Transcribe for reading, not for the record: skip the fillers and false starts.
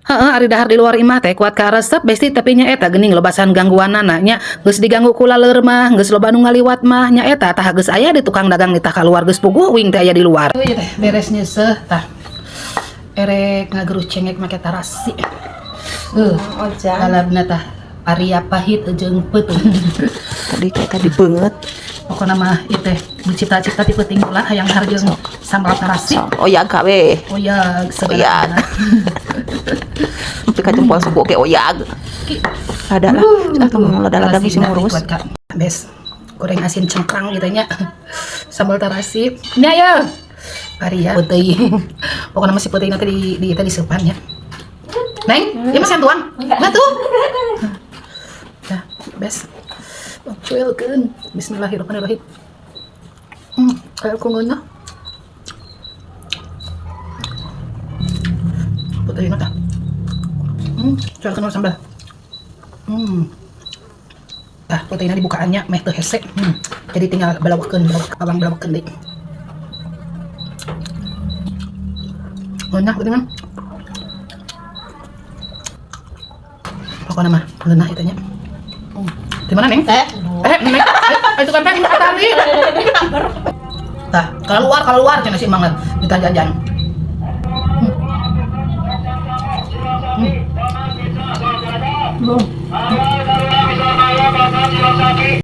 Heeh, ari dahar di luar imah teh kuat karesep, Besti, tapi nya eta geuning lobasan gangguanana nya. Geus diganggu ku laleur mah, geus loba nu ngaliwat mah nya eta tah geus aya di tukang dagang ditah kaluar geus puguh uing teh aya di luar. Ieu teh beres nyeuseuh tah. Erek ngagerus cengek make tarasi. Ojang. Lalabna tah paria pahit jeung peuteung. Tadi kayak tadi banget. Pokokna mah ieu teh dicipta-cipta ti peuting lah hayang dahar jeung sambal tarasi. Oyag kawe. Oyag Oyag. segala. Tapi ka jempol suku oge oyag. Ada lah. Ah, kamu lada-lada bisa ngurus. Bes goreng asin cengkrang gitu nya. Sambal tarasi. Nya ya. Paria peuteuy. Pokoknya masih peuteuy nanti di tadi disepan ya. Neng, ya masih tuang? Enggak tuh. Dah, bes. Cuelkeun. Bismillahirrahmanirrahim. Kayak aku ngeunah. Peuteuy tah. Cuelkeun sambal. Tah, proteinnya dibukaannya meh teu hese. Jadi tinggal balawakeun, balawak, bawang balawakeun deui. Ngeunah geuningan. Pokoknya mah ngeunah itu nya. Di mana, Neng? Neng. Itu kan pengen tali. Tah, keluar cenah si Mang lah, minta jajan.